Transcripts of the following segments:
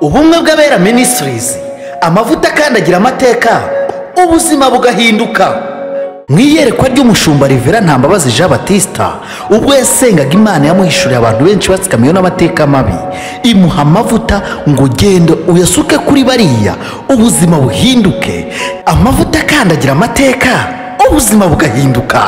Ubumwe bw'Abera Ministries, amavuta akandagira amateka, ubuzima bugahinduka. Mu iyerekwa ry'umushumba Rivera Ntambabazi Jean Baptista, ubwo yasengaga Imana yamuhishuriye abantu benshi batsikamiwe n'amateka mabi, imuha amavuta ngo genda uyasuke kuri bariya, ubuzima buhinduke. Amavuta akandagira amateka, ubuzima bugahinduka.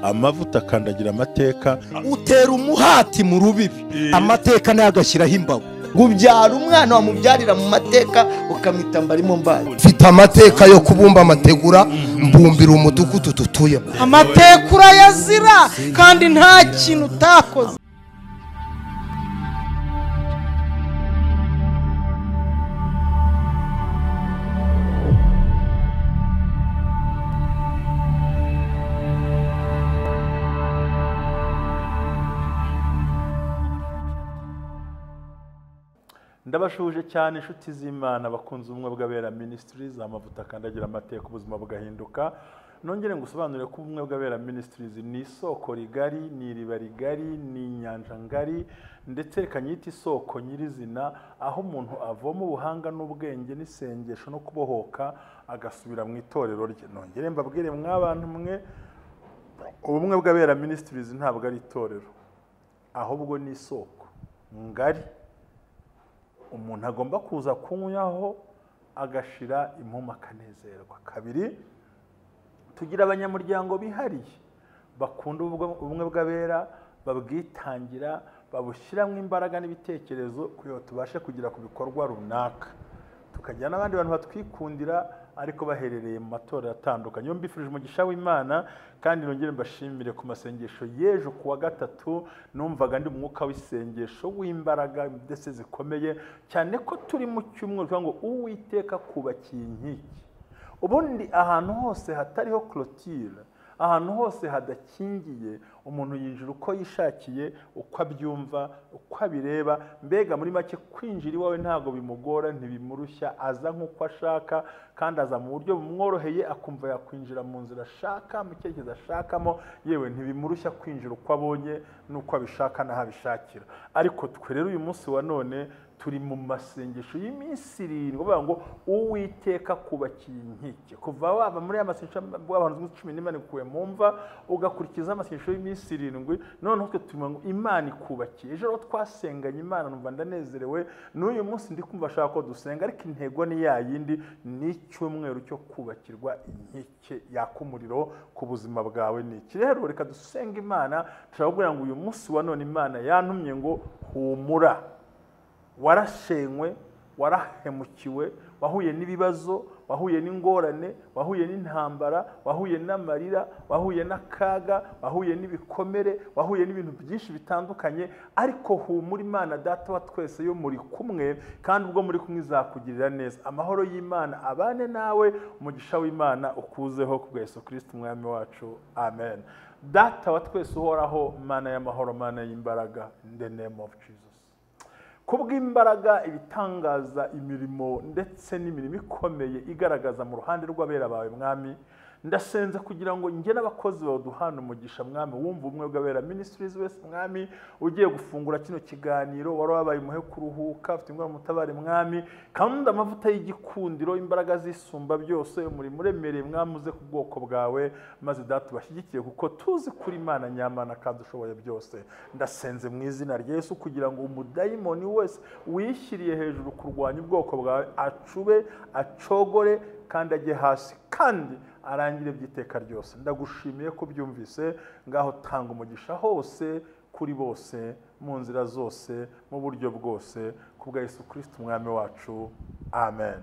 Amavuta akandagira amateka, utera umuhati mu rubibi, amateka nayo agashyiraho imbago. Ubyara umwana wamubyarira mu mateka ukamwita mbarimo mbaye. Mfite amateka yo kubumba amategura, mbumbira umudugudu dutuyemo. Amateka urayazira kandi nta kintu utakoze. Ndabashuje cyane inshuti z'Imana bakunze Ubumwe bw'Abera Ministries, amavuta akandagira amateka, ubuzima bugahinduka. Nongere ngusobanurire ko Ubumwe bw'Abera Ministries ni isoko rigari, ni iriba rigari, ni inyanja ngari, ndetse reka nyite isoko nyirizina, aho umuntu avoma ubuhanga n'ubwenge n'isengesho no kubohoka agasubira mu itorero rye. Nongere mbabwire mwabantu mwe, Ubumwe bw'Abera Ministries ntabwo ari itorero, ahubwo ni isoko ngari umuntu agomba kuza kunywaho agashira impuma akanezerwa. Kabiri, tugira abanyamuryango bihariye bakunda ubumwe bw'abera, babwitangira, babushyiramo imbaraga n'ibitekerezo kugira ngo tubashe kugera ku bikorwa runaka. Tukagira n'abandi bantu batwikundira ariko baherereye mu matorero atandukanye. Yo mbifurije umugisha w'Imana kandi nongere mbashimire ku masengesho y'ejo kuwa gatatu. Numvaga ndi umwuka w'isengesho w'imbaraga ndetse zikomeye cyane, ko turi mu cyumweru kugira ngo Uwiteka kubakiye inkike. Ubundi ahantu hose hatariho clôture, ahantu hose hadakingiye, umuntu yinjira uko yishakiye, uko abyumva, uko abireba. Mbega muri make kwinjira iwawe ntabwo bimugora, ntibimurushya, aza nk'uko ashaka kandi aza mu buryo bumworoheye, akumva yakwinjira mu nzira ashaka, mu cyerekezo ashakamo. Yewe ntibimurushya kwinjira uko abonye n'uko abishaka n'aho abishakira. Ariko twe rero uyu munsi wa none turi mu masengesho y'iminsi irindwi, bavuga ngo Uwiteka kubakiye inkike. Kuva waba muri aya masengesho y'abantu 14 ikuye mu mva, ugakurikiza amasengesho y'iminsi irindwi, noneho twe tuvuga ngo Imana ikubakiye. Ejo twasenganye Imana numva ndanezerewe, n'uyu munsi ndi kumva ashaka ko dusenga, ariko intego ni ya yindi, ni icyumweru cyo kubakirwa inkike yaka umuriro ku buzima bwawe. Ni iki rero? Reka dusenge Imana. Turababwira ngo uyu munsi wa none Imana yantumye ngo humura. Warashenywe, warahemukiwe, wahuye n'ibibazo, wahuye n'ingorane, wahuye n'intambara, wahuye n'amarira, wahuye n'akaga, wahuye n'ibikomere, wahuye n'ibintu byinshi bitandukanye, ariko humura, Imana Data wa twese yo muri kumwe, kandi ubwo muri kumwe izakugirira neza. Amahoro y'Imana abane nawe, umugisha w'Imana ukuzeho ku bwa Yesu Kristo Umwami wacu. Amen. Data wa twese uhoraho, Mana y'amahoro, Mana y'imbaraga, in the name of Jesus. Kubw'imbaraga, ibitangaza, imirimo ndetse n'imirimo ikomeye igaragaza mu ruhande rw'abera bawe Mwami, ndasenze kugira ngo njye n'abakozi bawe duhana umugisha Mwami. Wumva Ubumwe bw'Abera Ministries wese Mwami ugiye gufungura kino kiganiro, wari wabaye umuhe kuruhuka, ufite ingorane mutabare Mwami, kandi amavuta y'igikundiro, imbaraga zisumba byose, umurimo uremereye Mwami uze ku bwoko bwawe, maze Data ubashyigikiye kuko tuzi kuri Imana nyamana kandi ushoboye byose. Ndasenze mu izina rya Yesu kugira ngo umudayimoni wese wishyiriye hejuru kurwanya ubwoko bwawe acube, acogore kandi ajye hasi, kandi arangire by'iteka ryose. Ndagushimiye ko byumvise. Ngaho tanga umugisha hose kuri bose, mu nzira zose, mu buryo bwose, ku bwa Yesu Kristo Umwami wacu. Amen.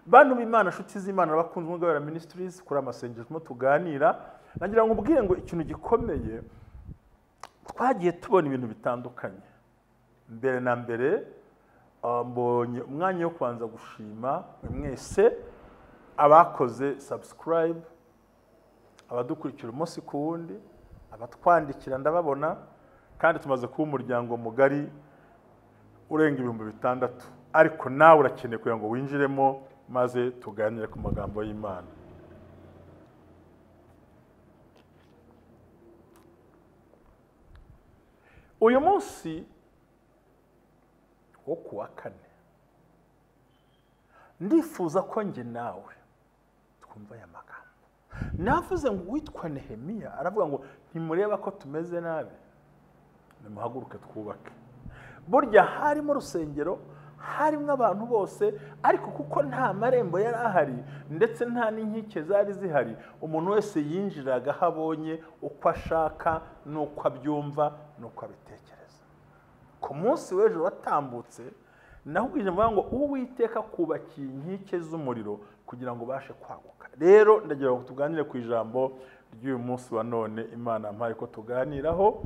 Bantu b'Imana, inshuti z'Imana, abakunzi b'Ubumwe bw'Abera Ministries, kuri amasengesho tuganira, nagira ngo ubwire ngo ikintu gikomeye, twagiye tubona ibintu bitandukanye. Mbere na mbere mbonye umwanya wo kubanza gushima mwese abakoze subscribe, abadukurikira umunsi ku wundi, abatwandikira ndababona, kandi tumaze kuba umuryango mugari urenga 6000. Ariko nawe urakeneye kugira ngo winjiremo maze tuganire ku magambo y'Imana. Uyu munsi wo kuwa kane Ndifuza ko njye nawe twumva aya magambo. Navuze ngo uwitwa Nehemiya aravuga ngo ntimureba ko tumeze nabi, nimuhaguruke twubake. Burya harimo urusengero, harimo abantu bose, ariko kuko nta marembo yari ahari ndetse nta n'inkike zari zihari, umuntu wese yinjiraga aho abonye, uko ashaka n'uko abyumva n'uko abitekereza. Ku munsi w'ejo watambutse nahubwije mvuga ngo Uwiteka kubakiye inkike z'umuriro kugira ngo ubashe kwaguka. Rero ndagira ngo tuganire ku ijambo ry'uyu munsi wa none Imana yampaye ko tuganiraho,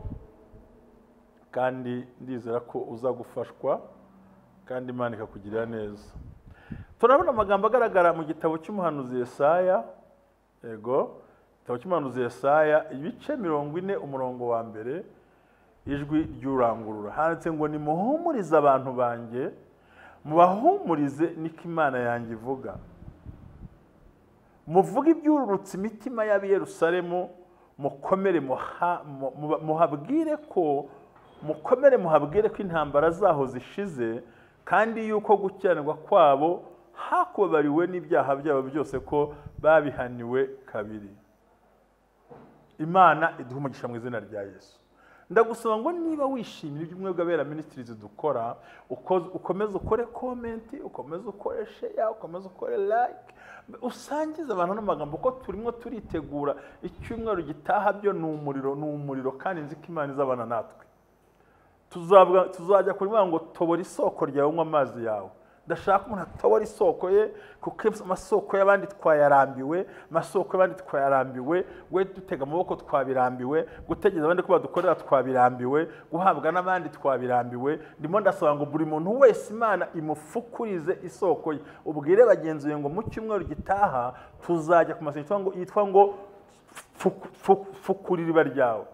kandi ndizera ko uza gufashwa kandi Imana ikakugirira neza. Turabona amagambo agaragara mu gitabo cy'umuhanuzi Yesaya, yego, igitabo cy'umuhanuzi Yesaya ibice 40 umurongo wa mbere, ijwi ry'urangurura. Handitse ngo nimuhumurize abantu banjye, mubahumurize niko Imana yanjye ivuga. Muvuge ibyururutse imitima y'ab'i Yerusalemu, mukomere muhabwire ko mukomere muhabwire ko intambara zaho zishize, kandi yuko gukiranirwa kwabo hakubabariwe n'ibyaha byabo byose ko babihaniwe kabiri. Imana iduhe umugisha mu izina rya Yesu. Ndagusaba ngo niba wishimira ibyo Ubumwe bw'Abera Ministries dukora, ukomeze ukore comment, ukomeze ukore share, ukomeze ukore like, usangize abantu n'amagambo ko turimo turitegura icyumweru gitaha. Byo ni umuriro, ni umuriro, kandi nzi ko Imana izabana natwe. Tuzajya kuri ngo tobora isoko ryawe unywa amazi yawe. Ndashaka umuntu atobora isoko ye, kuko amasoko y'abandi twayarambiwe, amasoko y'abandi twayarambiwe, we dutega amaboko twabirambiwe, gutegereza abandi ko badukorera twabirambiwe, guhabwa n'abandi twabirambiwe. Ndimo ndasaba ngo buri muntu wese Imana imufukurize isoko ye. Ubwire bagenzi be ngo mu cyumweru gitaha tuzajya ku masengesho yitwa ngo fukura iriba ryawe.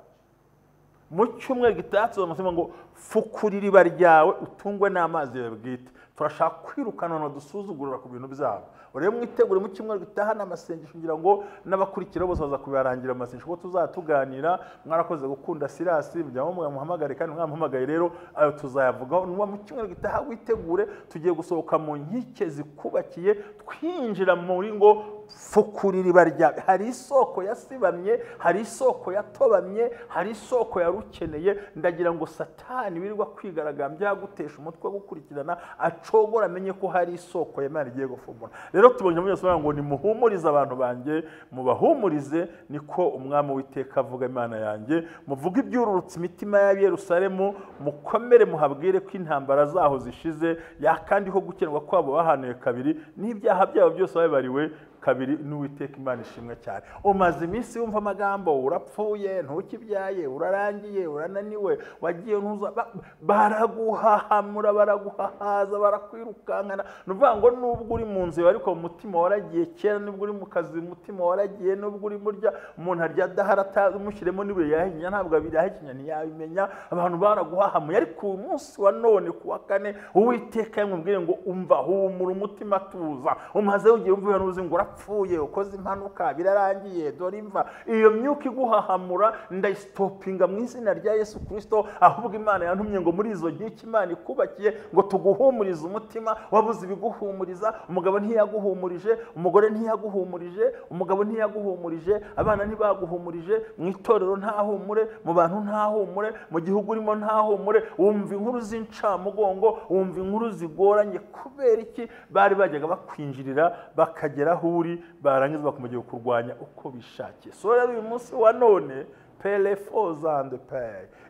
Mu cyumweru gitaha tuzajya ngo fukura iriba ryawe utungwe n'amazi yawe bwite. Turashaka kwirukana no dusuzugurura ku bintu byabo. Rero mwitegure mu cyumweru gitaha n'amasengesho, ngira ngo n'abakurikira bose baza kubarangira amasengesho ko tuzatuganira. Mwarakoze gukunda Sirasi, mujya muhamagare kandi mwamuhamagaye, rero ayo tuzayavugaho. Nuba mu cyumweru gitaha witegure, tugiye gusohoka mu nkike zikubakiye twinjira muri ngo fukura iriba ryawe. Hari isoko yasibamye, hari isoko yatobamye, hari isoko yarukeneye. Ndagira ngo Satani wirirwa kwigaragambya gutesha umutwe gukurikirana acogora amenye ko hari isoko y'Imana igiye gufumura. Rero tubonye mu Yesu ngo nimuhumurize abantu banjye, mubahumurize niko umwami w'iteka avuga Imana yanjye. Muvuge ibyururutse imitima y'ab'i Yerusalemu, mukomere muhabwire ko intambara zaho zishize, yakandi ho gukenwa kwabo bahanuye kabiri, n'ibyaha byabo byose babibariwe kabiri n'Uwiteka. Imana ishimwe cyane. Umaze iminsi wumva amagambo, urapfuye, ntukibyaye, urarangiye, urananiwe, wagiye ntuza, baraguhahamura, baraguhahaza, barakwirukankana. Ni ukuvuga ngo nubwo uri mu nzu ariko umutima waragiye kera, nubwo uri mu kazi umutima waragiye, nubwo uri murya umuntu arya adahara umushyiremo n'ibuye yahinya, ntabwo abirahinya ntiyabimenya. Abantu baraguhahamuye, ariko uyu munsi wa none ku wa kane Uwiteka yamubwire ngo umva, humura umutima, tuza. Umaze ugiye umva uzi ngo urapfuye, ukoze impanuka, birarangiye, dore imva. Iyo myuka iguhahamura ndayistopinga mu izina rya Yesu Kristo. Ahubwo Imana yantumye ngo muri izo nkike Imana ikubakiye ngo tuguhumurize umutima. Wabuze ibiguhumuriza, umugabo ntiyaguhumurije, umugore ntiyaguhumurije, umugabo ntiyaguhumurije, abana ntibaguhumurije, mu itorero ntahumure, mu bantu ntahumure, mu gihugu urimo ntahumure. Wumva inkuru z'incamugongo, wumva inkuru zigoranye. Kubera iki? Bari bajyaga bakwinjirira bakagera aho uri, barangiza bakomeje kurwanya uko bishakiye. So rero uyu munsi wa none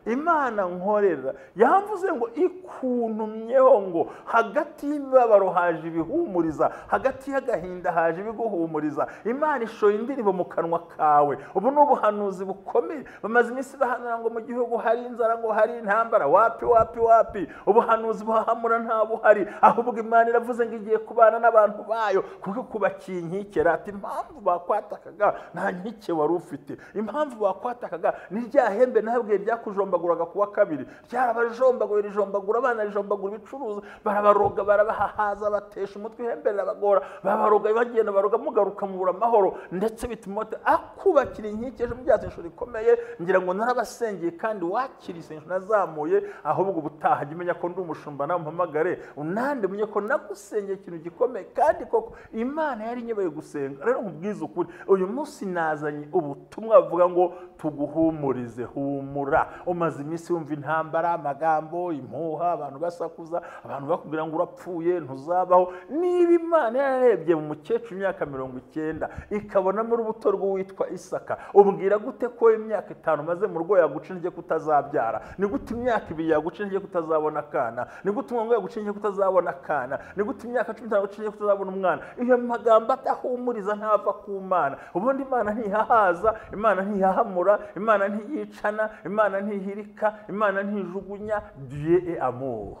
Imana nkorera yamvuze ngo ikuntumyeho ngo hagati y'imibabaro haje ibihumuriza, hagati y'agahinda haje ibiguhumuriza. Imana ishoye indirimbo mu kanwa kawe. Ubu ni ubuhanuzi bukomeye. Bamaze iminsi bahanura ngo mu gihugu hari inzara, ngo hari intambara, wapi wapi wapi. Ubuhanuzi buhahamura nta buhari, ahubwo Imana iravuze ngo igiye kubana n'abantu bayo kuko kubakiye inkike. Ati impamvu bakwatakaga nta nkike wari ufite, impamvu bakwatakaga navugaga, ni rya hembe nabwiye ryakujombaguraga kuwa kabiri, ryarabajombaguye, rijombagura abana, rijombagura ibicuruza, barabaroga, barabahahaza, batesha umutwe, ihembe rirabagora, babaroga bagenda baroga, mugaruka mubura amahoro, ndetse bituma akubakira inkike ejo mu isengesho rikomeye. Ngira ngo narabasengeye kandi wakira isengesho nazamuye, ahubwo ubutaha jya umenya ko ndi umushumba nawe umpamagare unande umenye ko nagusengeye ikintu gikomeye, kandi koko Imana yari inyoboye gusenga. Rero nkubwize ukuri, uyu munsi nazanye ubutumwa buvuga ngo tuguhumurize. Humura, umaze iminsi wumva intambara, amagambo, impuha, abantu basakuza, abantu bakubwira ngo urapfuye ntuzabaho. Niba Imana yararebye mu mukecuru imyaka 90 ikabonamo urubuto rw'uwitwa Isaka, umbwira gute ko imyaka 5 maze mu rugo yaguca intege kutazabyara? Ni gute imyaka 2 yaguca intege kutazabona akana? Ni gute umwaka yaguca intege kutazabona akana? Ni gute imyaka 15 yaguca intege kutazabona umwana? Iyo magambo adahumuriza ntava ku Mana. Ubundi Imana ntihahaza, Imana ntihahamura, Imana ntiyicana, Imana ntihirika, Imana ntijugunya. Dieu est amour.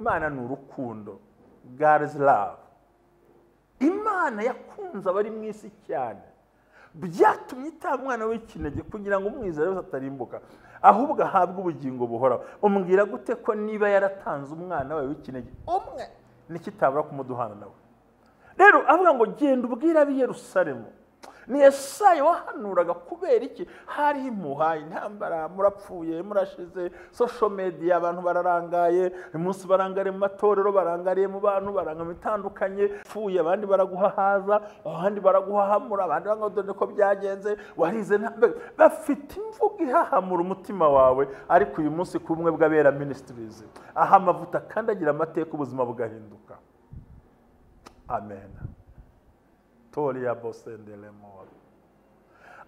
Imana ni urukundo. God is love. Imana yakunze abari mu isi cyane, byatumye itanga umwana w'ikinege kugira ngo umwizere wese atarimbuka, ahubwo ahabwe ubugingo buhoraho. Umbwira gute ko niba yaratanze umwana wawe w'ikinege umwe, n'ikitabura kumuduhana nawe? Rero avuga ngo genda ubwire ab'i Yerusalemu. Ni Yesaya wahanuraga. Kubera iki? Hariho impuha, intambara, murapfuye, murashize, social media abantu bararangaye, umunsi barangariye mu matorero, barangariye mu bantu, barangamiye itandukanye, pfuye, abandi baraguhahaza, abandi baraguhahamura, abandi banga ko byagenze, warize, bafite imvugo ihahamura umutima wawe. Ariko uyu munsi ku Bumwe bw'Abera Ministries, aha amavuta kandi agira amateka, ubuzima bugahinduka. Amen. Toria bosendelemo.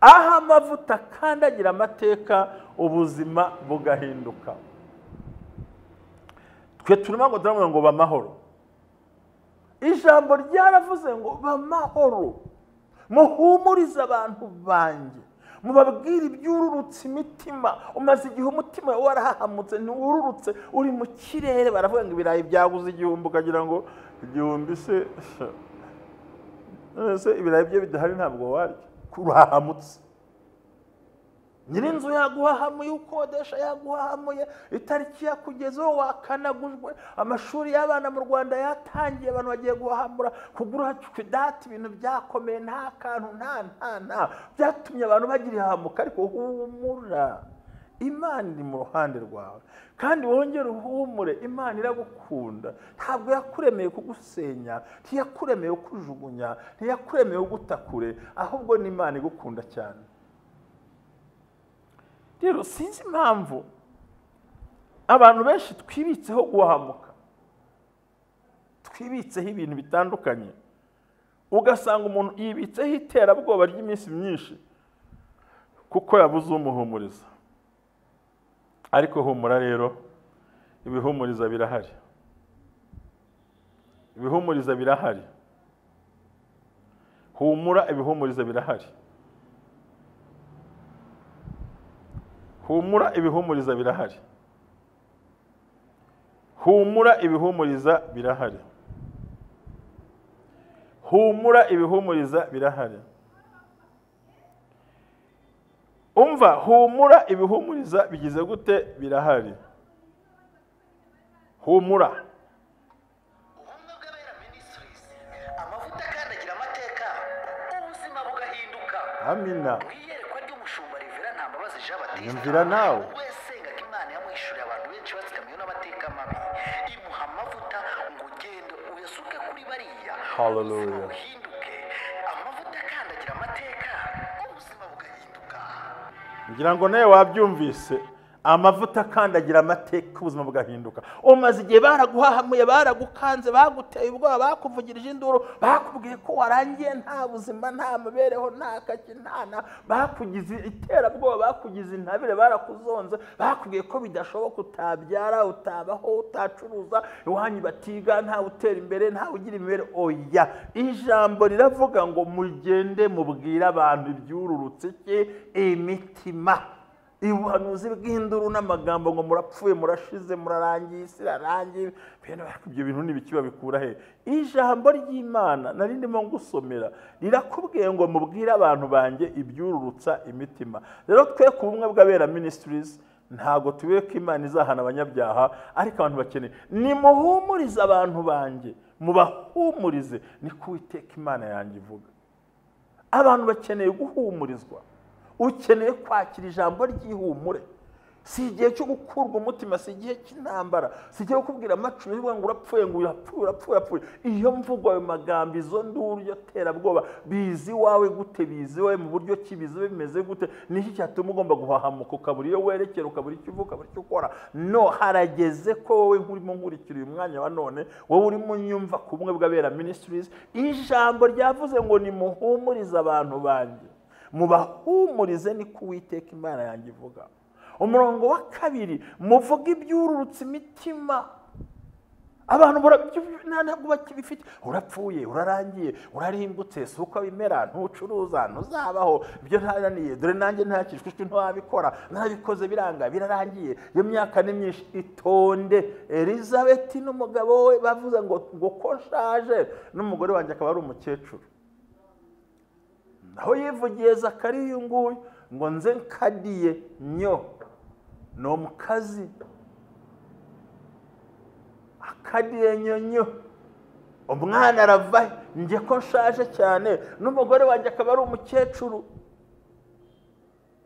Aha amavuta kandi agira amateka, ubuzima bugahinduka. Twe turimo ngo turavuga ngo bamahoro. Ijambo ryaravuze ngo bamahoro, muhumurize abantu banjye, mubabwire ibyururutse imitima. Umaze igihe umutima warahahamutse, ntiwururutse, uri mu kirere. Baravuga ngo ibirayi byaguze 1000, ukagira ngo 1000 se ese ibirayi bye bidahari ntabwo warya, urahamutse. Nyirinzu yaguhahamuye, ukodesha yaguhahamuye, itariki yakugezeho wakanagujwe, amashuri y'abana mu Rwanda yatangiye, abantu bagiye guhahamura, kugura data, ibintu byakomeye, nta kantu, nta nta nta, byatumye abantu bagira ihahamuka. Ariko humura, Imana iri mu ruhande rwawe, kandi wongere uhumure. Imana iragukunda, ntabwo yakuremeye kugusenya, ntiyakuremeye kujugunya, ntiyakuremeye kugutakure, ahubwo ni Imana igukunda cyane. Rero sinzi impamvu abantu benshi twibitseho guhamuka, twibitseho ibintu bitandukanye, ugasanga umuntu yibitseho iterabwoba ry'iminsi myinshi kuko yabuze umuhumuriza. Ariko humura rero, ibihumuriza birahari, ibihumuriza birahari. Humura, ibihumuriza birahari. Humura, ibihumuriza birahari. Humura, ibihumuriza birahari. Humura, ibihumuriza birahari. Umva, humura, ibihumuriza bigize gute? Birahari. Humura. Ubumwe bw'Abera Ministries, amavuta kandi agira amateka, ubuzima bugahinduka. Amina. Iyerekwa ry'umushumba Rivera Ntambabazi Jean Baptiste, Nyumvira nawe. ubwo yasengaga Imana yamuhishuriye abantu benshi batsikamiwe n'amateka mabi, imuha amavuta ngo ugende uyasuke kuri bariya, Hallelujah. ubuzima buhinduke. Amavuta kandi agira amateka, ubuzima bugahinduka. Ngira ngo nawe wabyumvise, amavuta akandagira amateka, ubuzima bugahinduka. Umaze igihe baraguhahamuye, baragukanze, baguteye ubwoba, bakuvugirije induru, bakubwiye ko warangiye, nta buzima, nta mibereho, nta kaki, nta na, bakugize iterabwoba, bakugize intabire, barakuzonze, bakubwiye ko bidashoboka, utabyara, utabaho, utacuruza, iwanyu batiga, nta utera imbere, nta ugira imibereho. Oya, ijambo riravuga ngo mugende mubwire abantu ibyururutse imitima. Ubuhanuzi bw'induru n'amagambo ngo murapfuye, murashize, murarangiye, isi irarangiye, ibyo bintu ni ibiki babikura he? Ijambo ry'Imana nari ndimo ngusomera rirakubwiye ngo mubwire abantu banjye ibyururutsa imitima. Rero twe ku Bumwe bw'Abera Ministries ntago tubiye ko Imana izahana abanyabyaha, ariko abantu bakeneye nimuhumurize abantu banjye, mubahumurize, niko Uwiteka Imana yanjye ivuga. Abantu bakeneye guhumurizwa. Ukeneye kwakira ijambo ry'ihumure. Si igihe cyo gukurwa umutima, si igihe cy'intambara, si igihe cyo kubwira amacumi ngo urapfuye, ngo urapfuye, urapfuye, urapfuye. Iyo mvugo, ayo magambo, izo nduru, iyo terabwoba, bizi wawe gute, bizi wawe mu buryo ki, bizi bimeze gute? Niki cyatuma ugomba guhahamuka, ukabura iyo werekera, ukabura icyo uvuga, ukabura icyo ukora? No, harageze ko wowe nkurimo nkurikira uyu mwanya wa none, wowe urimo unyumva ku Bumwe bw'Abera Ministries, ijambo ryavuze ngo nimuhumurize abantu banjye, mubahumurize, niko Uwiteka Imana yanjye ivuga. Umurongo wa kabiri, muvuge ibyururutse imitima. Abantu ntabwo bakibifite. Urapfuye, urarangiye, urarimbutse, si uko bimera, ntucuruza, ntuzabaho, ibyo ntananiye, dore nanjye ntakishwe, ntiwabikora, narabikoze biranga, birarangiye, iyo myaka ni myinshi. Itonde. Elizabeth n'umugabo we bavuze ngo ko nshaje, n'umugore wanjye akaba ari umukecuru. Aho yivugiye Zakariya uyu nguyu ngo nze nkadiye nyo, ni omukazi akadiye nyonyo, umwana arava, njye ko nshaje cyane, n'umugore wanjye akaba ari umukecuru.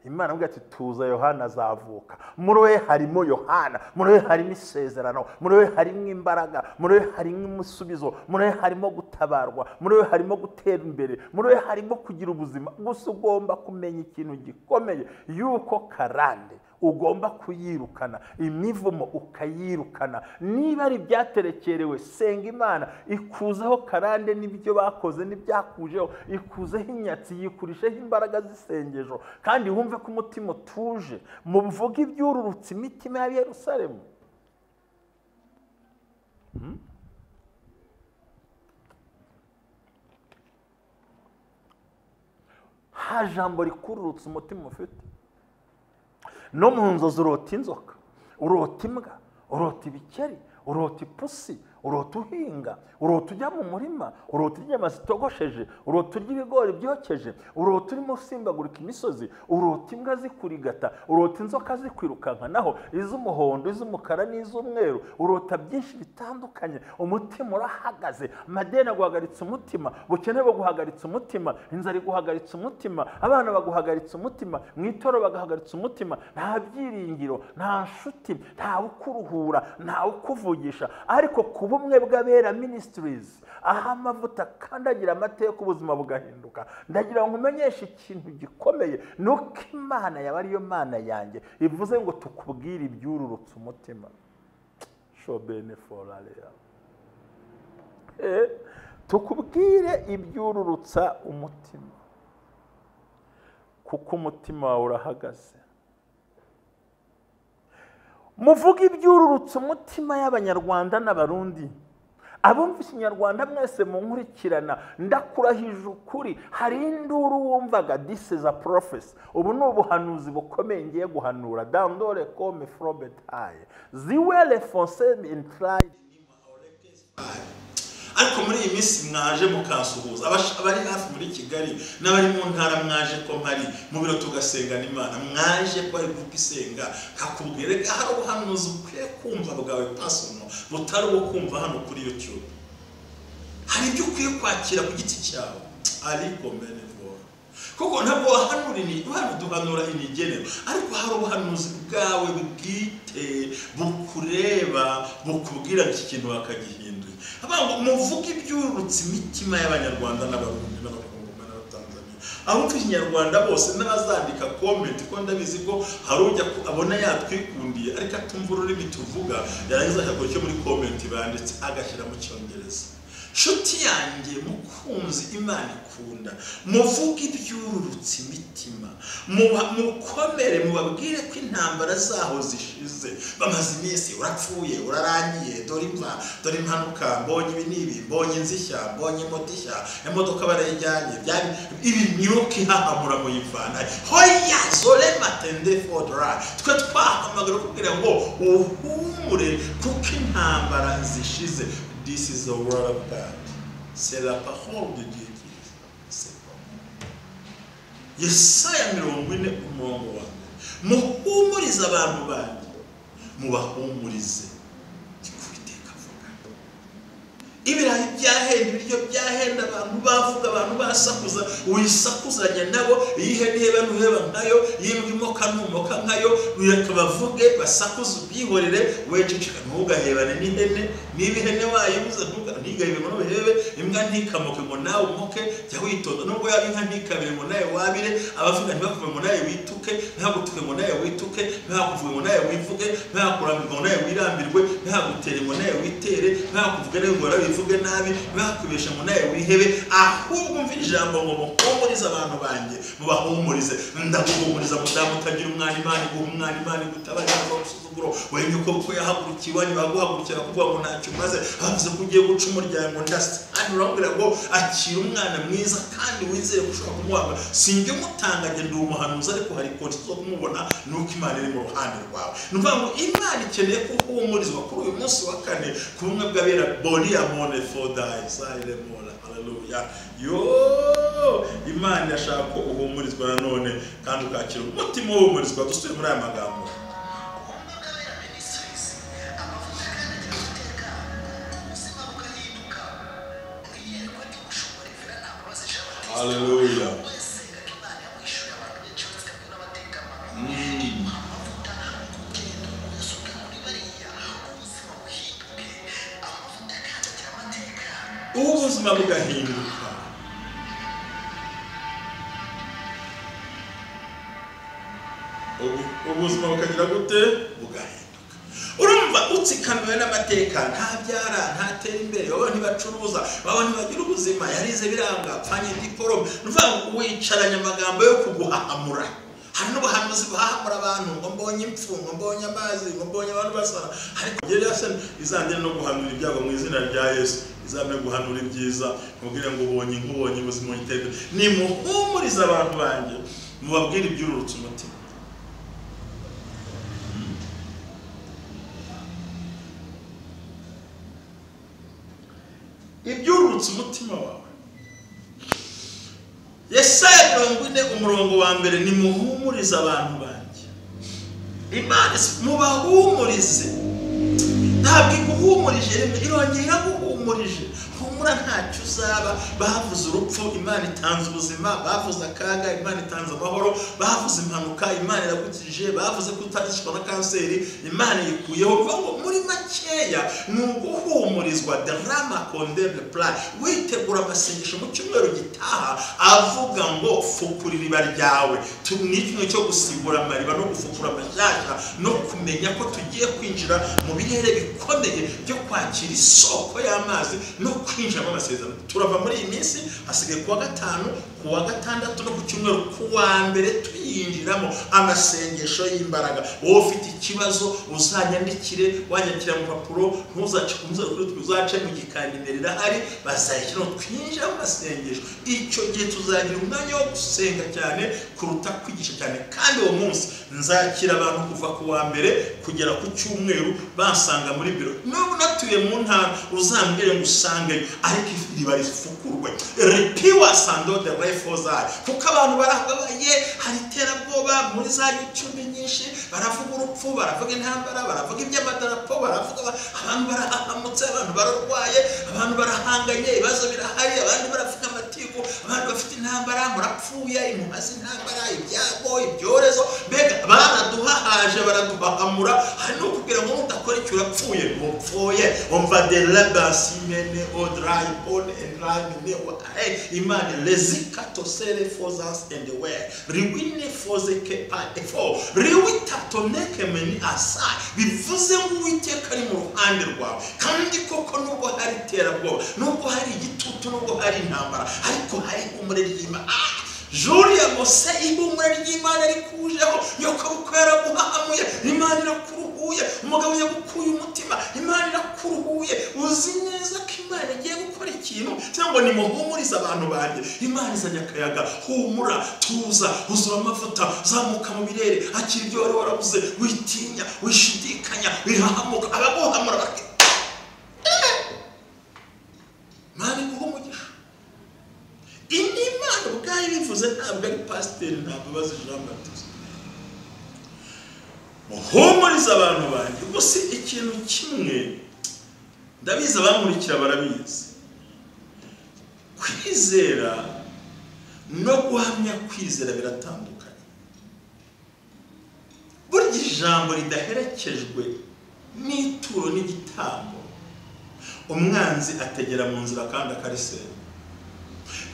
Imana avuga ati tuza, Yohana azavuka. Muri we harimo Yohana, muri we harimo isezerano, muri we harimo imbaraga, muri we harimo umusubizo, muri we harimo gutabarwa, muri we harimo gutera imbere, muri we harimo kugira ubuzima. Gusa ugomba kumenya ikintu gikomeye, yuko karande ugomba kuyirukana, imivumo ukayirukana. Niba ari byaterekerewe, senga Imana ikuzeho karande n'ibyo bakoze n'ibyakujeho, ikuzeho inyatsi, yikurisheho imbaraga z'isengesho, kandi wumve ko umutima utuje. Muvuge ibyururutse imitima ya Yerusalemu. Ha jambo rikururutse umutima ufite. No mu nzozi urota inzoka, urota imbwa, urota ibikeri, urota ipusi, urota uhinga, urota ujya mu murima, urota inyama zitogosheje, urota urya ibigori byokeje, urota urimo usimbagurika imisozi, urota imbwa zikurigata, urota inzoka zikwirukanka naho, iz'umuhondo, iz'umukara n'iz'umweru, urota byinshi bitandukanye. Umutima urahagaze, amadeni aguhagaritse umutima, ubukene buguhagaritse umutima, inzara iguhagaritse umutima, abana baguhagaritse umutima, mu itoro bagahagaritse umutima. Nta byiringiro, nta nshuti, nta ukuruhura, nta ukuvugisha. Ariko ku Bumwe bw'Abera Ministries, aho amavuta akandagira amateka, ubuzima bugahinduka, ndagira ngo umenyeshe ikintu gikomeye, nuko Imana yaba ariyo Mana yanjye ivuze ngo tukubwire ibyururutse umutima. Shobene foralea, tukubwire ibyururutsa umutima, kuko umutima wawe urahagaze. Muvuge ibyururutse umutima y'Abanyarwanda n'Abarundi. Abumva Ikinyarwanda mwese munkurikirana, ndakurahije ukuri, hari induru wumvaga. This is a prophecy. Ubu ni ubuhanuzi bukomeye ngiye guhanura. Dandore comme frobetaye ziwele fonse in try. Ariko muri iyi minsi mwaje mukansuhuza, abari hafi muri Kigali n'abari mu ntara, mwaje ko mpari mu biro tugasenga n'Imana, mwaje ko ari groupe isenga, kakubwira reka hari ubuhanuzi ukwiye kumva bwawe personal, butari uwo kumva hano kuri YouTube. Hari ibyo ukwiye kwakira ku giti cyawe, ariko mbere kuko ntabwo wahanura ini duhanura inigenewe, ariko hari ubuhanuzi bwawe bwite bukureba, bukubwira iki kintu wakagihinduye. Abango muvuge ibyurutse imitima y'Abanyarwanda n'Abarundi n'Abakongomani n'Abatanzania, abumva Ikinyarwanda bose n'abazandika comment, ko ndabizi ko hari ujya abona yatwikundiye ariko atumva ururimi tuvuga, yarangiza akakora icyo muri comment banditse agashyira mu Cyongereza. Nshuti yanjye mukunzi Imana ikunda, muvuge ibyururutse imitima, mukomere, mubabwire ko intambara zaho zishize. Bamaze iminsi urapfuye, urarangiye, dore imva, dore impanuka, mbonye ibi n'ibi, mbonye inzu ishya, mbonye moto ishya, imodoka barayijyanye, byari ibi myuka ihahamura muyivana. Hoya zore matende fodra, twe twahamagara kugira ngo uhumure kuko intambara zishize. This is the word of God. C'est la parole de Dieu qui est. C'est bon. Yesaya 40 umurongo wa mbere. Muhumurize abantu banjye, mubahumurize. Uwiteka avuga. Ibirayi byahenda, ibiryo byahenda, abantu bavuga, abantu basakuza, wisakuzanya nabo, ihe niba nuheba nkayo, yimbwa imoka ntumoka nkayo, reka bavuge basakuze ubyihorere, wececeka ntugahebane n'ihene, niba ihene wayibuze ntigahebe ngo nuhebe, imbwa ntikamoke ngo nawe umoke, jya witonda, nubwo yaba inka ntikabire ngo nawe wabire, abavuga ntibakuve ngo nawe wituke, ntibagutuke ngo nawe wituke, ntibakuvuge ngo nawe wivuge, ntibakurambirwe ngo nawe wirambirwe, ntibagutere ngo nawe witere, ntibakuvuge ngo nawe wivuge nabi, ntibakubeshe ngo nawe wihebe, ahubwo umva ijambo ngo muhumurize abantu banjye, mubahumurize. Ndaguhumuriza mudamu utagira umwana, Imana iguha umwana, Imana igutabara gusuzuguro, wenye uko uko yahagurukiye iwanyu baguhagurukira kuvuga ngo ntacyo umaze, bavuze ko ugiye guca umuryango, ndasani urambwira ngo akira umwana mwiza kandi wizere ko ushobora kumuhabwa. Sinjye umutanga, njye ndi umuhanuzi, ariko hari konti zo kumubona nuko Imana iri mu ruhande rwawe. Ni ukuvuga ngo Imana ikeneye ko uhumurizwa kuri uyu munsi wa kane ku bumwe bw'abera boriya mone fodayi sayire mora. Haleluya. Yo, Imana irashaka ko uhumurizwa nanone kandi ukakira umutima uhumurizwa. Dusubire muri aya magambo. Haleluya. Ubuzima bugahinduka. Ubuzima bukagira gute? Bugahinduka. Urumva utsikamiwe n'amateka, ntabyara, ntatera imbere, baba ntibacuruza, baba ntibagira ubuzima, yarize biranga, apfanye diporome. Nuvuga ngo wicaranye amagambo yo kuguhahamura. Hari n'ubuhanuzi buhahamura abantu, ngo mbonye impfu, ngo mbonye amazi, ngo mbonye abantu basara. Ariko izangere no guhanura ibyago mu izina rya Yesu, izambe guhanura ibyiza, mubwire ngo ubonye nkubonye ubuzima iteka. Nimuhumurize abantu banjye, mubabwire ibyururutse umutima. Ibyururutse umutima wawe. Yesaya 40 umurongo wa mbere, nimuhumurize abantu banjye. Imana mubahumurize. Ntabwo iguhumurije rimwe, irongera iraguhumurije. Humura ntacyo uzaba. Bavuze urupfu, Imana itanze ubuzima. Bavuze akaga, Imana itanze amahoro. Bavuze impanuka, Imana iragukijije. Bavuze ko utazicwa na kanseri, Imana yikuyeho. Bivuga ngo muri makeya ni uguhumurizwa. Drama condemn plan. Witegura amasengesho mu cyumweru gitaha avuga ngo fukura iriba ryawe. Ni kimwe cyo gusigura amariba no gufukura amashyashya no kumenya ko tugiye kwinjira mu birere bikomeye byo kwakira isoko y'amazi no kwinjira mu masezerano. Turava muri iyi minsi, hasigaye kuwa gatanu, kuwa gatandatu no ku cyumweru, kuwa mbere tuyinjiramo amasengesho y'imbaraga. Wowe ufite ikibazo uzanyandikire, wanyandikira mu papuro, ntuzace uzace mu gikari, nimero irahari, bazayishyira, twinjira mu masengesho. Icyo gihe tuzagira umwanya wo gusenga cyane kuruta kwigisha cyane, kandi uwo munsi nzakira abantu kuva ku wa mbere kugera ku cyumweru bansanga muri biro. N'ubu natuye mu ntara, uzambwire ngo usangeyo, ariko iriba rifukurwe. Repiwa sando de refozari, kuko abantu barababaye, hari iterabwoba muri za YouTube nyinshi, baravuga urupfu, baravuga intambara, baravuga iby'amadarapo, baravuga abantu barahahamutse, abantu bararwaye, abantu barahanganye, ibibazo birahari, abandi baravuga amatiku, abantu bafite intambara. z'intambara murapfuye, impuha z'intambara, ibyago, ibyorezo, mbega baraduhahaje, baraduhahamura. Hari no kubwira ngo nudakora icyo urapfuye, ntupfuye. Umva de labasimene odraipon enramine Imana lezikatosere fozas and where riwine fozeke pa efo riwitatonekemeni asa. Bivuze ngo Uwiteka ari mu ruhande rwawe, kandi koko nubwo hari iterabwoba, nubwo hari igitutu, nubwo hari intambara, ariko hari ihumure ry'Imana. Julia Mose, ihumure ry'Imana rikujeho, nyokobukwe yaraguhahamuye, Imana irakuruhuye, umugabo yagukuye umutima, Imana irakuruhuye. Uzi neza ko Imana igiye gukora ikintu, cyangwa nimuhumurize abantu banjye. Imana izanye akayaga, humura, tuza, uzura amavuta, zamuka mu birere, akira ibyo wari warabuze, witinya, wishidikanya, wihahamuka, abaguhamura bati Imana iguha umugisha. Indi Imana ubwayo ibivuze, ntabwo ari pasiteri Ntambabazi Jean Baptiste. Muhumurize abantu banjye. Gusa ikintu kimwe ndabizi, abankurikira barabizi, kwizera no guhamya kwizera biratandukanye. Burya ijambo ridaherekejwe n'ituro n'igitambo, umwanzi ategera mu nzira kandi akarisenya.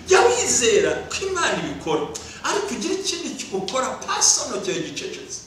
Jya wizera ko Imana ibikora, ariko ugira ikindi ukora pasono cyawe gicecetse,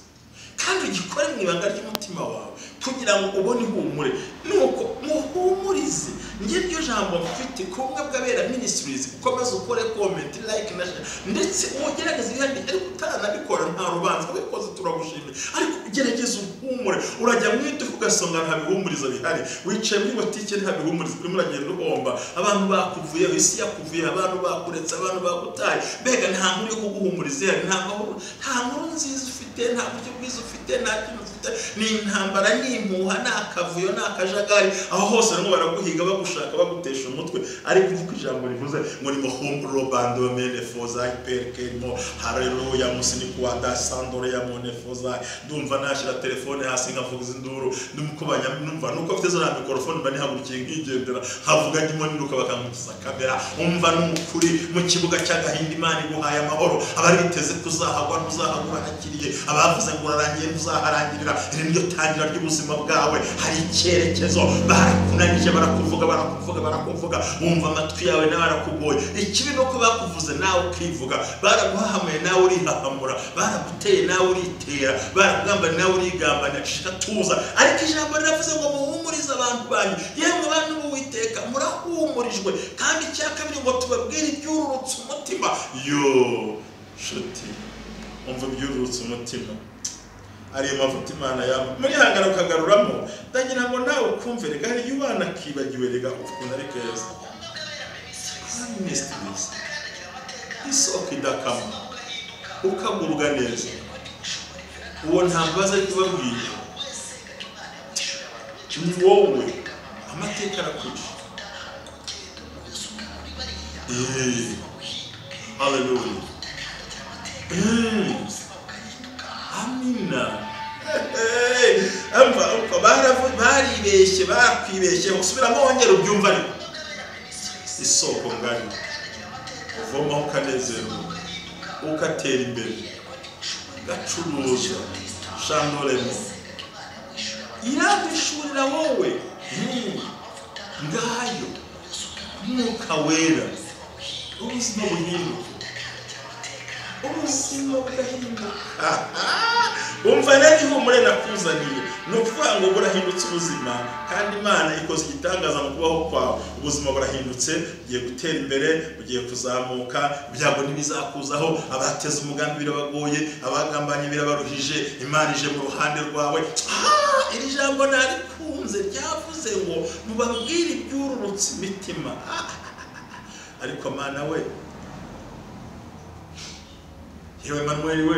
kandi ugikore mu ibanga ry'umutima wawe kugira ngo ubone ihumure. Nuko muhumurize. Njye ryo jambo mfite ku Bumwe bw'Abera Ministries, ukomeze ukore comment, like na share, ndetse ugerageze ibihandi, ariko utaranabikora nta rubanza, wabikoze turagushimiye, ariko ugerageze uhumure. Urajya mu iduka ugasanga nta bihumuriza bihari, wicaye muri botike nta bihumuriza, urimo uragenda uhomba, abantu bakuvuyeho, isi yakuvuyeho, abantu bakuretse, abantu bagutaye, mbega nta nkuru yo kuguhumuriza ihari, nta mahoro, nta nkuru nziza ufite, nta buryo bwiza ufite, nta kintu ufite, ni intambara, ni impuha, ni akavuyo, ni akajagari, aho hose barimo baraguhiga, bagushaka, bagutesha umutwe. Ariko uko ijambo rivuze ngo ni muhumuro bando mene foza iperkerimo haleluya musinikuwa sandore ya mone foza. Ndumva nashyira telefone hasi nkavuza induru, ndumukubanya, numva nuko mfite za mikrofone mba nihagurukiye nkigendera, nkavuga ndimo niruka bakangukiza kamera. Umva n'ukuri mu kibuga cy'agahinda Imana iguhaye amahoro. Abari biteze kuzahagwa ntuzahagura hakiriye, abavuze ngo urarangiye ntuzaharangirira. Iri niryo tangira ry'ubuzima bwawe, hari icyerekezo. Barakunanije, barakuvuga, barakuvuga, barakuvuga, wumva amatwi yawe nawe arakugoye. Ikibi nuko bakuvuze nawe ukivuga, baraguhahamuye nawe urihahamura, baraguteye nawe uritera, barakugambaniye nawe urigambana. Shika tuza. Ariko ijambo riravuze ngo muhumurize abantu banyu, yemwe bantu b'Uwiteka murahumurijwe. Kandi icya kabiri ngo tubabwire ibyururutse umutima. Yo nshuti, umva ibyururutse umutima, ariyo mavuta Imana yaba muri hangara ukagaruramo. Ndagira ngo nawe ukumve, rega hari iyo ubana akibagiwe, rega ukuntu ari keza. Ministries, isoko idakama, ukagubwa neza. Uwo nta mbaza ari kubabwira, ni wowe, amateka arakwica. Haleluya, amina. Baribeshye, bakwibeshye, usubiramo wongera ubyumva. Ariko isoko ngari uvomaho ukanezerwa, ugatera imbere, ugacuruza, shandoremo iragushurira wowe. Ngayo Mwuka Wera, ubuzima buhinduka, ubuzima bugahinduka. Umva rero ihumure nakuzaniye, ni ukuvuga ngo burahindutse ubuzima, kandi Imana ikoze igitangaza mu kubaho kwawe. Ubuzima burahindutse, ugiye gutera imbere, ugiye kuzamuka, ibyago ntibizakuzaho, abateze umugambi birabagoye, abagambanye birabaruhije, Imana ije mu ruhande rwawe. Iri jambo narikunze, ryavuze ngo mubabwire ibyururutse imitima. Ariko Mana we, yewe Manuel we,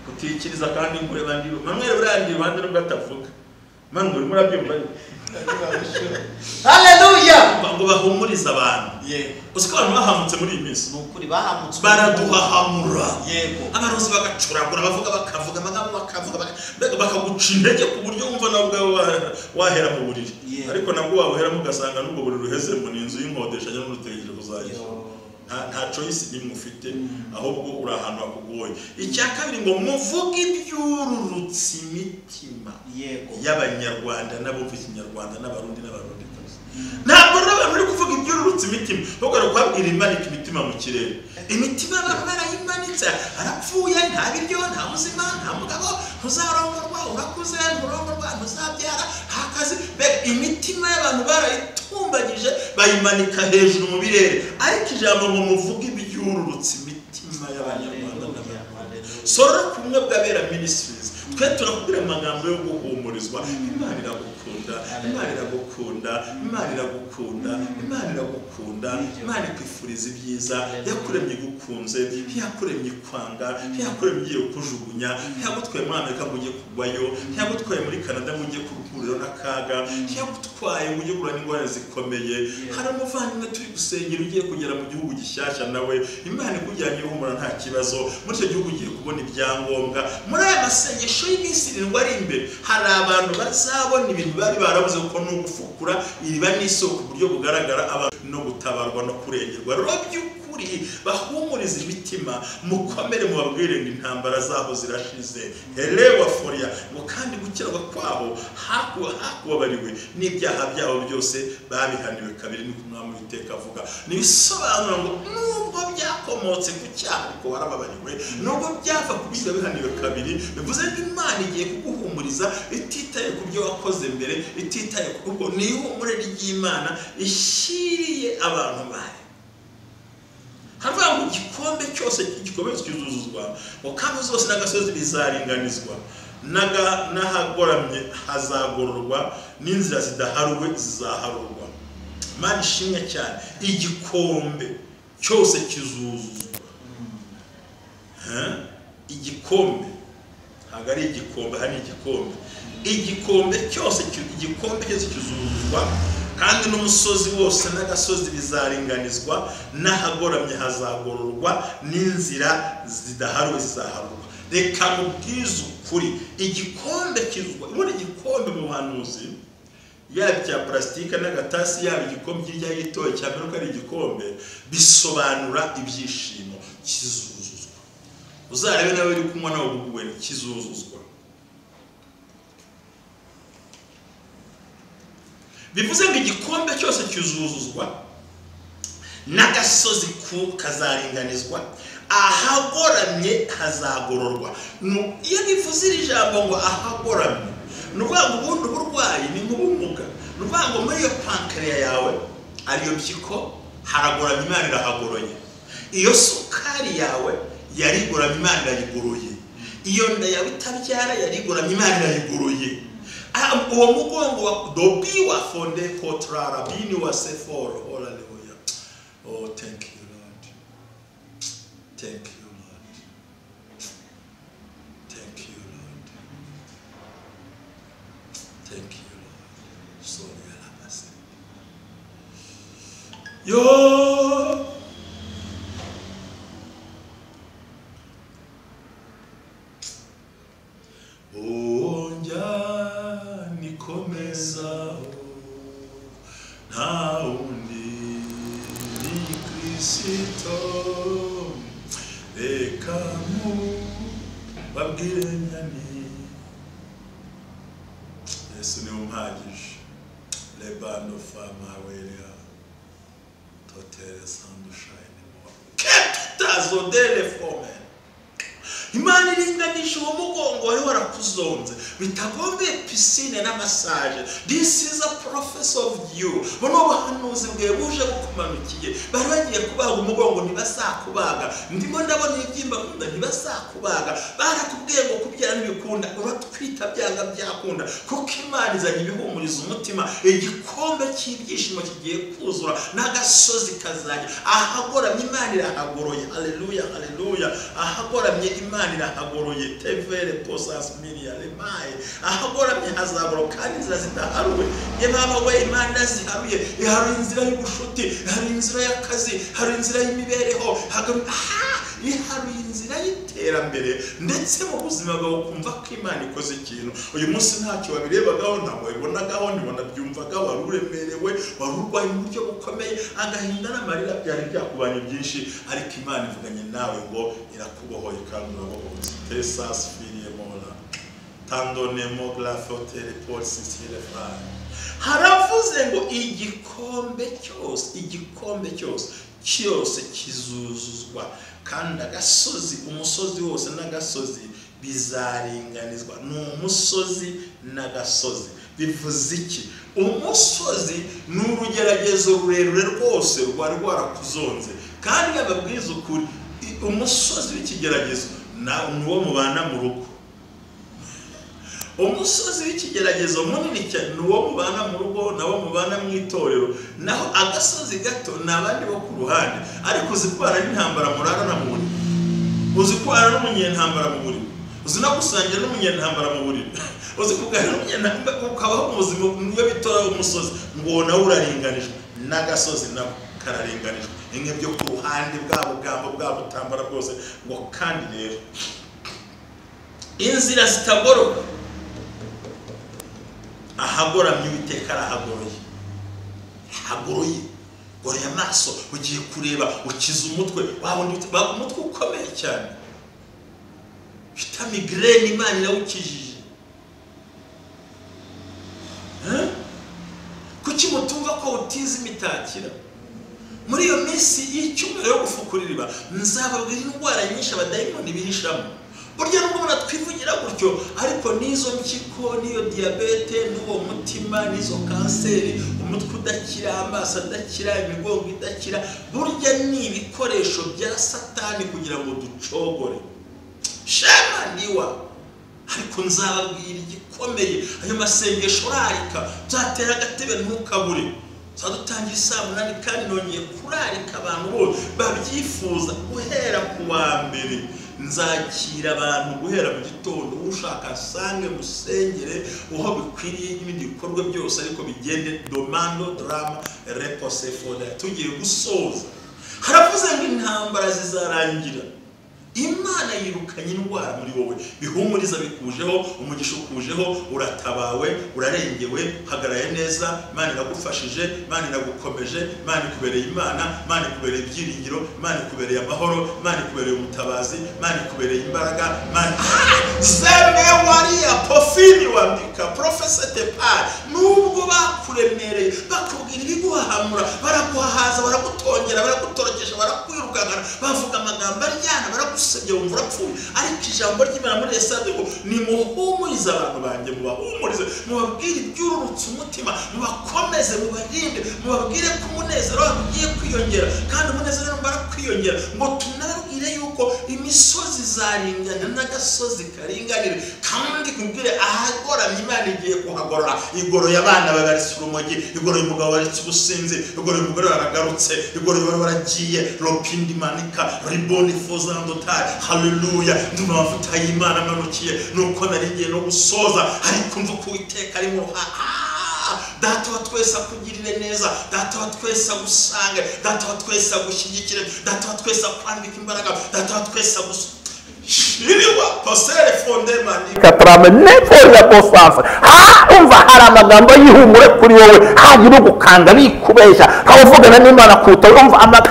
kutikiriza kandi nkureba ndi Manuel burandi iruhande nubwo atavuga. Manuel murabyumva? Haleluya! Ngo bahumurize abantu. Yego. Uzi ko abantu bahamutse muri iyi minsi? Ni ukuri bahamutse. Baraduhahamura. Yego. Abarozi bagacuragura, bavuga bakavuga amagambo bakavuga, bakaguca intege ku buryo wumva nawe ubwawe wahera mu buriri. Ariko nabwo wabuheramo ugasanga n'ubwo buriri uhezemo ni inzu y'inkodesha cyangwa urutegereje kuzajya. Nta choice nimwe ufite, ahubwo uri ahantu hakugoye. Icya kabiri ngo muvuge ibyururutse imitima y'Abanyarwanda n'abumva Ikinyarwanda n'Abarundi n'Abarundikazi. Ntabwo rero abantu bari kuvuga ibyururutse imitima, ahubwo bari kubabwira imanika imitima mu kirere. Imitima abantu barayimanitse, arapfuye, nta biryo, nta buzima, nta mugabo, ntuzarongorwa, urakuze, nturongorwa, ntuzabyara, nta kazi. Imitima y'abantu barayitumbagije, bayimanika hejuru mu birere. Ariko ijambo ngo muvuge ibyururutse imitima y'Abanyarwanda n'Abarundi. Sorora kumwe bw'Abera Ministries, twe turakubwira amagambo yo guhumurizwa. Imana iragukunda, Imana iragukunda, Imana iragukunda, Imana iragukunda, Imana ikwifuriza ibyiza. Yakuremye igukunze, ntiyakuremye ikwanga, ntiyakuremye igiye kujugunya, ntiyagutwaye muri Amerika ngo ujye kugwayo, ntiyagutwaye muri Canada ngo ujye kuhurira n'akaga, ntiyagutwaye ngo ujye guhura n'ingorane zikomeye. Hari umuvandimwe turi gusengera ugiye kugera mu gihugu gishyashya, nawe Imana ikujyanye ihumura nta kibazo. Muri icyo gihugu ugiye kubona ibyangombwa. Muri aya masengesho y'iminsi irindwi ari imbere, hari abantu bazabona ibintu bari barabuze, kuko ni ugufukura iriba n'isoko ku buryo bugaragara, abantu no gutabarwa no kurengerwa. Rero by'ukuri bahumuriza imitima, mukomere, mubabwire ngo intambara zaho zirashize. Helewa foria, ngo kandi gukiranuka kwabo hakubabariwe n'ibyaha byabo byose babihaniwe kabiri, niko Umwami Uwiteka avuga. Nibisobanura ngo nubwo byakomotse ku cyaha ariko warababariwe, nubwo byava ku byiza bihaniwe kabiri, bivuze ngo Imana igiye kuguhumuriza ititaye ku byo wakoze mbere, ititaye kuko ni ihumure ry'Imana ishyiriye abantu bayo. Haravuga ngo igikombe cyose igikombe cyuzuzuzwa, ngo kandi zose n'agasozi bizaringanizwa, n'ahagoramye hazagororwa, n'inzira zidaharuwe zizaharurwa. Imana ishimwe cyane. Igikombe cyose kizuzuzwa. Igikombe ntabwo ari igikombe, hari igikombe. Igikombe cyose, igikombe cyose kizuzuzwa, kandi n'umusozi wose n'agasozi bizaringanizwa, n'ahagoramye hazagororwa, n'inzira zidaharuwe zizaharurwa. Reka mubwize ukuri, igikombe kizuzwa. Ubundi igikombe mu buhanuzi, yaba icya plastique n'agatasi, yaba igikombe hirya y'itoya cya mbere uko ari igikombe, bisobanura ibyishimo. Kizuzuzwa. Uzarebe nawe uri kunywa nawe uguwe, kizuzuzwa. Bivuze ngo igikombe cyose kizuzuzwa, n'agasozi kazaringanizwa, ahagoramye hazagororwa. Iyo bivuze iri jambo ngo ahagoramye, ni ukuvuga ngo ubundi uburwayi ni nk'ubumuga. Ni ukuvuga ngo muri iyo pankreya yawe, ariyo mpyiko, haragoramye, Imana irahagoroye. Iyo sukari yawe yarigoramye, Imana irayigoroye. Iyo nda yawe itabyara yarigoramye, Imana irayigoroye. Uwo mugongo wa dobi wa fonde kotrara bini wa seforo. Hallelujah. Oh, thank you Lord. Thank you Lord. Thank you Lord. Thank you Lord. Sorry alabase. Yo. Nikomeza nta wundi ni Kristo, reka mubabwire nyani Yesu niwe umpagije. Lebano fama welia totere sandushayine mo ketutazodele fome. Imana iringanisha uwo mugongo wari warakuzonze, bitagombye piscine na massage. This is a prophecy of you. Buno buhanuzi bwe buje bukumanukiye. Bari bagiye kubaga umugongo ntibazakubaga. Ndimo ndabona ibyimba kunda ntibazakubaga. Barakubwiye ngo kubyara ntibikunda, uratwita byanga byakunda. Kuko Imana izanye ibihumuriza umutima, igikombe cy'ibyishimo kigiye kuzura, n'agasozi kazajya ahagoramye. Imana irahagoroye. Haleluya, haleluya. Ahagoramye Imana irahagoroye. Tevere posas miria lemaye. Ahagoramye hazagoro, kandi inzira zidaharuwe. Ye baba we, Imana iraziharuye. Iharuye inzira y'ubushuti, iharuye inzira y'akazi, iharuye inzira y'imibereho. Iharuye inzira y'iterambere ndetse mu buzima bwawe ukumva ko Imana ikoze ikintu. Uyu munsi ntacyo wabirebagaho, ntabwo wabibonagaho, ntiwanabyumvaga, wari uremerewe, wari urwaye mu buryo bukomeye, agahinda n'amarira byari byakubanye byinshi, ariko Imana ivuganye nawe ngo irakubohoye kandi urabohotse. Tesas filie mola tandonemo glafotere paul sisile fai. Haravuze ngo igikombe cyose, igikombe cyose cyose kizuzuzwa, kandi agasozi, umusozi wose n'agasozi bizaringanizwa. Ni umusozi n'agasozi. Bivuze iki? Umusozi ni urugeragezo rurerure rwose rwari rwarakuzonze, kandi yababwiza ukuri, umusozi w'ikigeragezo ni uwo mubana mu rugo. Umusozi w'ikigeragezo munini cyane ni uwo mubana mu rugo, nawo mubana mu itorero, naho agasozi gato ni abandi bo ku ruhande. Ariko uzi kubana n'intambara murarana mu buriri, uzi kubana n'umunyentambara mu buriri, uzi no gusangira n'umunyentambara mu buriri, uzi kuganira n'umunyentambara, ukabaho mu buzima niyo bitora umusozi ngo nawe uraringanijwe, n'agasozi nako kararinganijwe, imwe byo ku ruhande bwa bugambo bwa butambara bwose. Ngo kandi rero inzira zitagorora, ahagoramye Uwiteka arahagoroye, ahagoroye. Goroye amaso, ugiye kureba, ukiza umutwe, wabona umutwe ukomeye cyane, ufite migraine, Imana irawukijije. Kuki mutumva ko utiza imitakira? Muri iyo minsi y'icyumweru yo gufukura iriba, nzababwira indwara nyinshi abadayimoni bihishamo. Burya nubwo twivugira gutyo, ariko n'izo mpyiko, n'iyo diyabete, n'uwo mutima, n'izo kanseri, umutwe udakira, amaso adakira, imigongo idakira, burya ni ibikoresho bya Satani kugira ngo ducogore. Shema niwa. Ariko nzababwira igikomeye, ayo masengesho urarika, byatera agatebe ntukabure. Dutangira saa 8, kandi nongeye kurarika abantu bose babyifuza guhera ku wa mbere. Nzakira abantu guhera mu gitondo, ushaka asange musengere uho bikwiriye n'ibindi bikorwa byose, ariko bigende domando drama repose foda. Tugiye gusoza. Haravuze ngo intambara zizarangira. Imana yirukanye indwara muri wowe, bihumuriza bikujeho, umugisha ukujeho, uratabawe, urarengewe, hagaraye neza, Imana iragufashije, Imana iragukomeje, Imana ikubereye Imana, Imana ikubereye ibyiringiro, Imana ikubereye amahoro, Imana ikubereye umutabazi, Imana ikubereye imbaraga, Imana zeme wariya pofini wandika professor tepar. Nubwo bakuremereye, bakubwira ibiguhahamura, baraguhahaza, baragutongera, baragutorokesha, barakwirukankana, bavuga amagambo aryana, baragusebya, wumva urapfuye. Ariko ijambo ry'Imana muri Yesaya ngo nimuhumurize abantu banjye, mubahumurize, mubabwire ibyururutse umutima, mubakomeze, mubarinde, mubabwire ko umunezero wabo ugiye kwiyongera, kandi umunezero numara kwiyongera, ngo tunababwire yuko imisozi izaringana n'agasozi karinganire, kandi kubwire ahagoramye Imana igiye kuhagorora. Igoroye abana babaritse urumogi, igoroye umugabo baritse ubusinzi, igoroye umugore baragarutse, igoroye bari baragiye ropindi manika riboni fozandotari. Haleluya! Ndumva amavuta y'Imana amanukiye, nuko nari ngiye no gusoza, ariko mva ko Uwiteka ari mu Data wa twese akugirire neza, Data wa twese agusange, Data wa twese agushyigikire, Data wa twese akwambike imbaraga, Data wa twese shiriwa posere fonde mani katrame nefo ya bosansa. Umva hari amagambo y'ihumure kuri wowe, hagira ugukanga bikubesha, kawuvugana n'Imana kuruta umva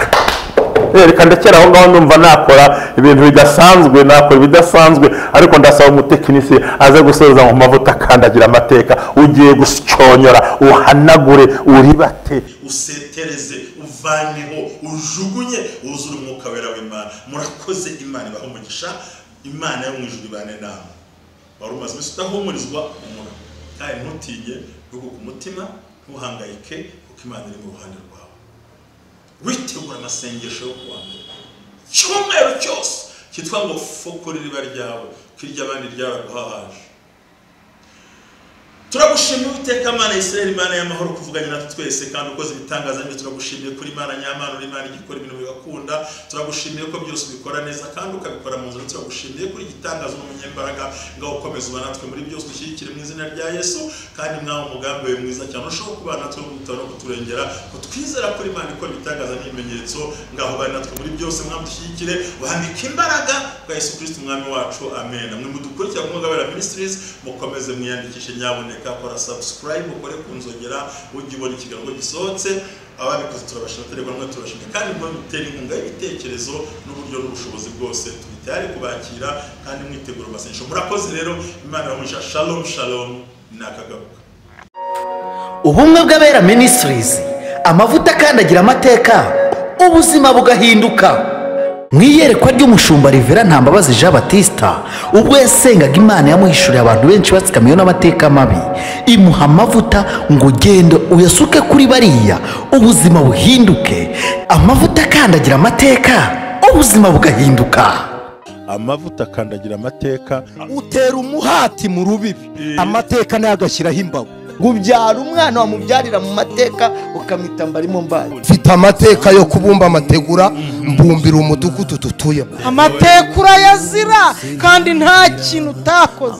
reka ndekera aho ngaho. Ndumva nakora ibintu bidasanzwe, nakora ibidasanzwe, ariko ndasaba umutekinisiye aze gusoza mu mavuta akandagira amateka. Ugiye gusyonyora, uhanagure, uribate, usetereze, uvaneho, ujugunye, wuzure umwuka wera w'Imana. Murakoze, Imana ibahe umugisha, Imana yo mu ijuru ibane namwe. Wari umaze iminsi udahumurizwa, humura kandi ntutinye, ntuguke umutima, ntuhangayike, kuko Imana iri mu ruhande rwawe. Witegura amasengesho yo kuwa mbere, cyumweru cyose cyitwa ngo fukura iriba ryawe, ko iry'abandi ryaraguhahaje. Turagushimiye Uwiteka Mana ya Isirayeli, Imana y'amahoro, kuvuganye natwe twese kandi ukoze ibitangaza n'ibyo. Turagushimiye kuri Imana nyamana, uri Imana igikora ibintu bigakunda. Turagushimiye ko byose ubikora neza kandi ukabikora mu nzira. Turagushimiye kuri igitangaza n'umunyembaraga. Ngaho ukomeza uba natwe muri byose, dushyigikire mu izina rya Yesu. Kandi mwawe umugambi wawe mwiza cyane ushobora kubana natwe no kudutabara no kuturengera, ko twizera kuri Imana ikora ibitangaza n'ibimenyetso. Ngaho bari natwe muri byose, mwami, dushyigikire, wambike imbaraga bwa Yesu Kristo umwami wacu, amen. Mwe mudukurikira ku Mwuka Ministries, mukomeze mwiyandikishe nyabuneka, kora subscribe, ukore ku nzogera ujye ubona ikiganiro gisohotse. Ababikoze turabashima, terwa mwe turabashima, kandi mwe mutera inkunga y'ibitekerezo n'uburyo n'ubushobozi bwose, turi tayari kubakira kandi mwitegura amasengesho. Murakoze rero, Imana ibahe. Shalom shalom, nakagaruka. Ubumwe bw'Abera Ministries, amavuta akandagira amateka, ubuzima bugahinduka. Mu iyerekwa ry'umushumba Rivera Ntambabazi Jean Batista, ubwo yasengaga Imana yamuhishuriye abantu benshi batsikamiwe n'amateka mabi, imuha amavuta ngo ugende uyasuke kuri bariya ubuzima buhinduke. Amavuta akandagira amateka, ubuzima bugahinduka. Amavuta akandagira amateka. Utera umuhati mu rubibi, amateka nayo agashyiraho imbago. Ubyara umwana wamubyarira mu mateka ukamwita Mbarimo Mbaye. Mfite amateka yo kubumba amategura, mbumbira umudugudu dutuyemo. Amateka urayazira kandi nta kintu utakoze.